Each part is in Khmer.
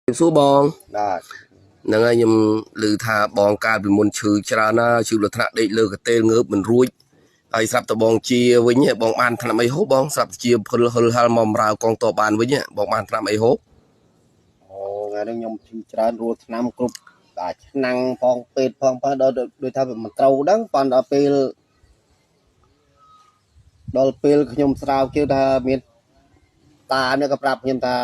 សួរបង បាទ ហ្នឹងហើយខ្ញុំឮថាបងកាលពីមុនឈឺច្រើនណាស់ឈឺលថ្នាក់ដេកលើកន្ទេលងើបមិនរួចហើយស្រាប់តែបងជាវិញបងបានថ្នាំអីហូបបងស្រាប់តែជាភុលហឹលហលមកបំរើកងតបបានវិញបងបានថ្នាំអីហូប អូថ្ងៃនេះខ្ញុំឈឺច្រើនរួលឆ្នាំគ្រប់អាឆ្នាំងផងពេទ្យផងផងដល់ដូចថាវាមិនត្រូវដឹងប៉ុន្តែដល់ពេលខ្ញុំស្រាវជឿថាមានតានេះក៏ប្រាប់ខ្ញុំថា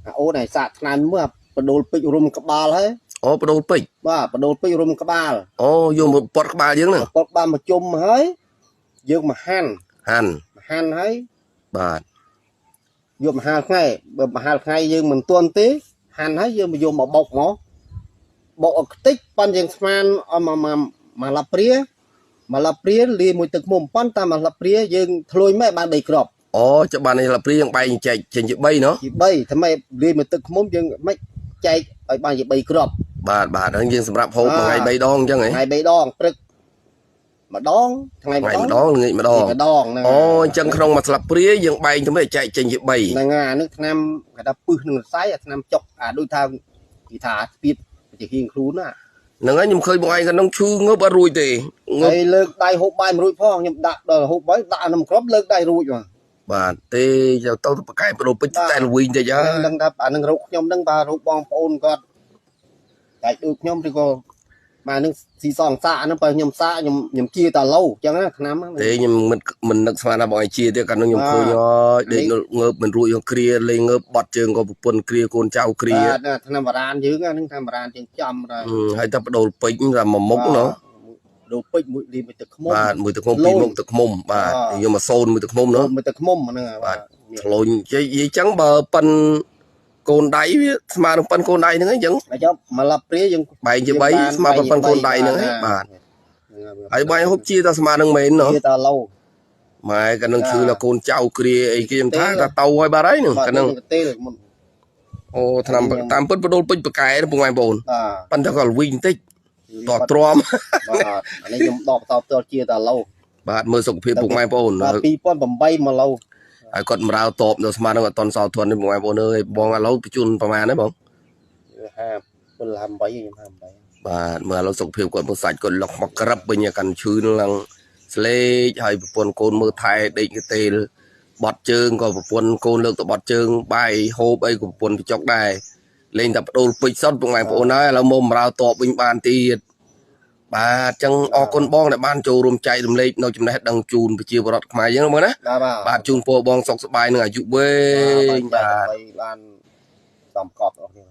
អាអូនឲ្យសាកថ្នាំមើលបដូលពេជ្ររុំក្បាលហើយ អូបដូលពេជ្រ បាទបដូលពេជ្ររុំក្បាល អូយកមកពត់ក្បាលយើងហ្នឹង ពត់បានមកជុំហើយយើងមកហាន់ ហាន់ មកហាន់ហើយ បាទ យកមកហាលថ្ងៃបើមកហាលថ្ងៃយើងមិនទាន់ទេហាន់ហើយយើងមកយកមកបុកមកបុកឲ្យខ្ទេចប៉ុនយើងស្មានឲ្យមកមកមកឡាព្រាមកឡាព្រាលាយមួយទឹកមុំប៉ុនតាមមកឡាព្រាយើងធ្លុយម៉េចបាន3គ្រាប់ អូច្បាស់នេះឡាព្រាយើងបែងចែកចេញជា3ណោះ ជា3ថ្មីលាយមួយទឹកឃ្មុំយើងមិនចែកឲ្យបានជា3គ្រាប់ បាទបាទហ្នឹងយើងសម្រាប់ហូបមួយថ្ងៃ3ដងអញ្ចឹងហ៎ ថ្ងៃ3ដងព្រឹកម្ដងថ្ងៃ ថ្ងៃ ម្ដង ម្ដងល្ងាចម្ដង ម្ដងហ្នឹង អូអញ្ចឹងក្នុងមួយស្លាបព្រាយើងបែងទៅមិនចែកចេញជា3 ហ្នឹងហើយអានេះថ្នាំគេថាពឹសនឹងរស័យអាថ្នាំចុកអាដូចថាគេថាស្ពាតជាហៀងខ្លួនណា ហ្នឹងហើយខ្ញុំឃើញបងឯងកាលនោះឈឺងើបអត់រួចទេងើប ហើយលើកដៃហូបបាយមិនរួចផងខ្ញុំដាក់ដល់ហូបបាយដាក់ក្នុងក្របលើកដៃរួចបាទ បាទទេទៅទៅប្រកែបដូរពេជ្រតែល្វីងតិចហើយ នឹងថាអានឹងរោគខ្ញុំនឹងបាទរោគបងប្អូនគាត់តែដូចខ្ញុំឬក៏បាទនឹងស៊ីសងសាកហ្នឹងបើខ្ញុំសាកខ្ញុំខ្ញុំជាតាឡូវអញ្ចឹងណាឆ្នាំហ្នឹង ទេខ្ញុំមិននឹកស្មានថាបងឯងជាទេកាលនោះខ្ញុំឃើញហើយដេកងើបមិនរួចគ្រាលេងងើបបត់ជើងក៏ប្រពន្ធគ្រាកូនចៅគ្រា បាទឆ្នាំបារាណយើងហ្នឹងឆ្នាំបារាណយើងចំដែរ ហើយតែបដូរពេជ្រតែមួយមុខណោះ ដូរពេជ្រមួយលីមួយទឹកឃ្មុំ បាទមួយទឹកឃ្មុំពីរមុខទឹកឃ្មុំបាទយកមកសូនមួយទឹកឃ្មុំណោះ មួយទឹកឃ្មុំហ្នឹងបាទ ធ្លុញនិយាយអញ្ចឹងបើប៉ិនកូនដៃវាស្មើនឹងប៉ិនកូនដៃហ្នឹងអញ្ចឹង ហើយចុះមកឡាព្រាយើង បែងជា3ស្មើប៉ុនកូនដៃហ្នឹងបាទហើយបាយហូបជាតែស្មើនឹងមែនណោះ ជាតាឡូ ម៉ែកាលនឹងឈឺដល់កូនចៅគ្រាអីគេខ្ញុំថាថាតៅហើយបាទហើយហ្នឹងកាលនឹង ទេ អូឆ្នាំតាមពិតបដូលពេជ្របកែពុកម៉ែបងប្អូនប៉ុន្តែក៏ល្វីងបន្តិចតទ្រាំ បាទអានេះខ្ញុំដកតបតជាតាឡូ បាទមើលសុខភាពពុកម៉ែបងប្អូន បាទ2008មកឡូ ហើយគាត់បម្រើតបនៅស្មាននឹងអត់តន់សោធននេះបងប្អូនអើយបងឥឡូវបញ្ជូនប្រហែលទេបង 57 58ខ្ញុំ58 បាទមើលឥឡូវសុខភាពគាត់មើលសាច់គាត់លុកមកក្រឹបវិញកាន់ឈឺនឹងឡើងស្លេកហើយប្រពន្ធកូនមើលថែដេកកន្ទេលបត់ជើងក៏ប្រពន្ធកូនលើកទៅបត់ជើងបាយហូបអីក៏ប្រពន្ធបញ្ចុកដែរលេងតែបដូលពេជ្រសុតបងប្អូនហើយឥឡូវមកបម្រើតបវិញបានទៀតបាទអញ្ចឹងអរគុណបងដែលបានចូលរួមចែករំលែកនៅចំណេះដឹងជូនប្រជាពលរដ្ឋខ្មែរយើងបងណាបាទជូនពរបងសុខសប្បាយនឹងអាយុវែង បាទបានសំកប់អស់គ្នា